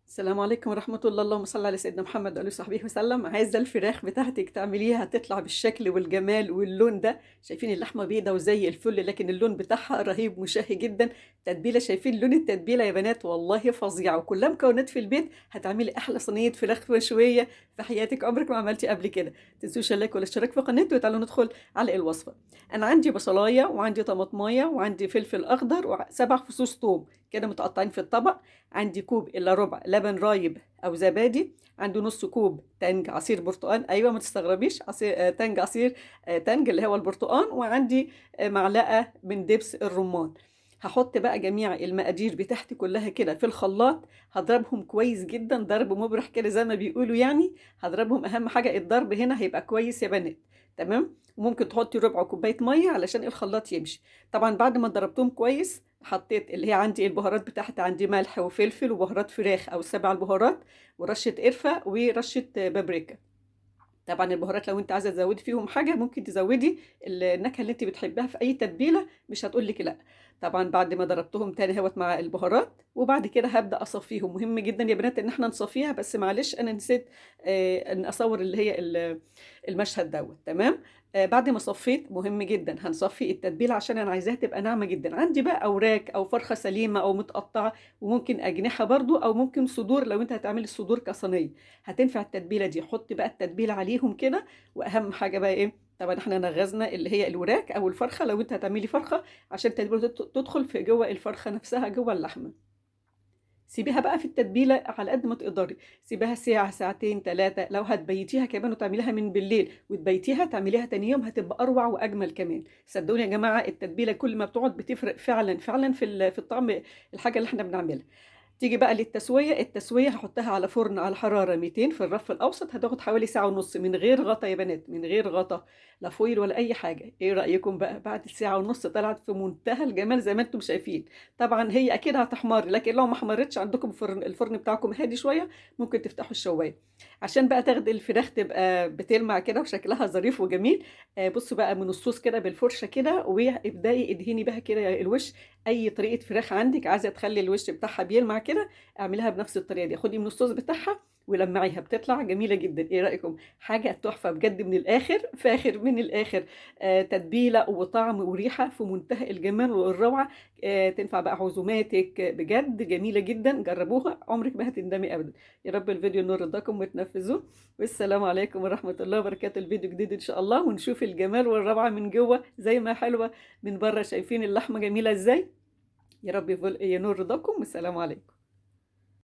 السلام عليكم ورحمة الله، اللهم صل على سيدنا محمد وآله وصحبه وسلم. عايزة الفراخ بتاعتك تعمليها تطلع بالشكل والجمال واللون ده. شايفين اللحمة بيضة وزي الفل، لكن اللون بتاعها رهيب مشهي جدا. تتبيلة، شايفين لون التتبيلة يا بنات؟ والله فظيعة، وكلها مكونات في البيت. هتعملي أحلى صينية فراخ مشوية في حياتك، عمرك ما عملتي قبل كده. متنسوش ال like والاشتراك في قناتي، وتعالوا ندخل على الوصفة. أنا عندي بصلاية وعندي طماطماية وعندي فلفل أخضر وسبع فصوص ثوم كده متقطعين في الطبق. عندي كوب إلا ربع لبن رايب أو زبادي، عندي نص كوب تانج عصير برتقان، أيوة ما تستغربيش، عصير تانج، عصير تانج اللي هو البرتقان، وعندي معلقة من دبس الرمان. هحط بقى جميع المقادير بتاعتي كلها كده في الخلاط، هضربهم كويس جدا، ضرب مبرح كده زي ما بيقولوا يعني، هضربهم. أهم حاجة الضرب هنا هيبقى كويس يا بنات، تمام؟ وممكن تحطي ربع كوباية مية علشان الخلاط يمشي. طبعا بعد ما ضربتهم كويس حطيت اللي هي عندي البهارات بتاعتي، عندي ملح وفلفل وبهارات فراخ او 7 البهارات، ورشه قرفه ورشه بابريكا. طبعا البهارات لو انت عايزه تزودي فيهم حاجة ممكن تزودي النكهة اللي انت بتحبها في اي تتبيله، مش هتقول لك لا. طبعا بعد ما ضربتهم تاني اهوت مع البهارات، وبعد كده هبدا اصفيهم. مهم جدا يا بنات ان احنا نصفيها، بس معلش انا نسيت ان اصور اللي هي المشهد دوت، تمام؟ بعد ما صفيت، مهم جدا هنصفي التتبيله عشان انا عايزاها تبقى ناعمة جدا. عندي بقى اوراق او فرخة سليمة او متقطعه، وممكن اجنحة برضو، او ممكن صدور لو انت هتعملي الصدور كصينيه هتنفع التتبيله دي. حطي بقى التتبيله عليهم كده. واهم حاجة بقى ايه؟ طبعا احنا نغزنا اللي هي الوراك او الفرخه لو انت هتعملي فرخة، عشان التتبيله تدخل في جوه الفرخه نفسها جوه اللحمة. سيبيها بقى في التتبيله على قد ما تقدري، سيبيها ساعة ساعتين 3، لو هتبيتيها كمان وتعمليها من بالليل وتبيتيها تعمليها تاني يوم هتبقى اروع واجمل كمان. صدقوني يا جماعة التتبيله كل ما بتقعد بتفرق فعلا فعلا في الطعم الحاجة اللي احنا بنعملها. تيجي بقى للتسويه، التسوية هحطها على فرن على حرارة 200 في الرف الاوسط، هتاخد حوالي ساعة ونص من غير غطا يا بنات، من غير غطا، لا فويل ولا اي حاجة. ايه رايكم بقى؟ بعد الساعة ونص طلعت في منتهى الجمال زي ما انتم شايفين. طبعا هي اكيد هتحمر، لكن لو ما حمرتش عندكم الفرن بتاعكم هادي شوية ممكن تفتحوا الشوايه عشان بقى تاخدي الفراخ تبقى بتلمع كده وشكلها ظريف وجميل. بصوا بقى من الصوص كده بالفرشه كده، وابداي ادهني بها كده الوش. اي طريقه فراخ عندك عايزه تخلي الوش بتاعها بيلمع كده اعمليها بنفس الطريقة دي، خدي من الصوص بتاعها ولمعيها، بتطلع جميلة جدا. ايه رايكم؟ حاجة تحفة بجد من الاخر، فاخر من الاخر. تتبيله وطعم وريحه في منتهى الجمال والروعه. تنفع بقى عزوماتك، بجد جميلة جدا، جربوها عمرك ما هتندمي ابدا. يا رب الفيديو نور رضاكم وتنفذوه، والسلام عليكم ورحمة الله وبركاته. الفيديو جديد ان شاء الله، ونشوف الجمال والروعه من جوه زي ما حلوة من بره. شايفين اللحمة جميلة ازاي؟ يا رب ينور رضاكم، والسلام عليكم.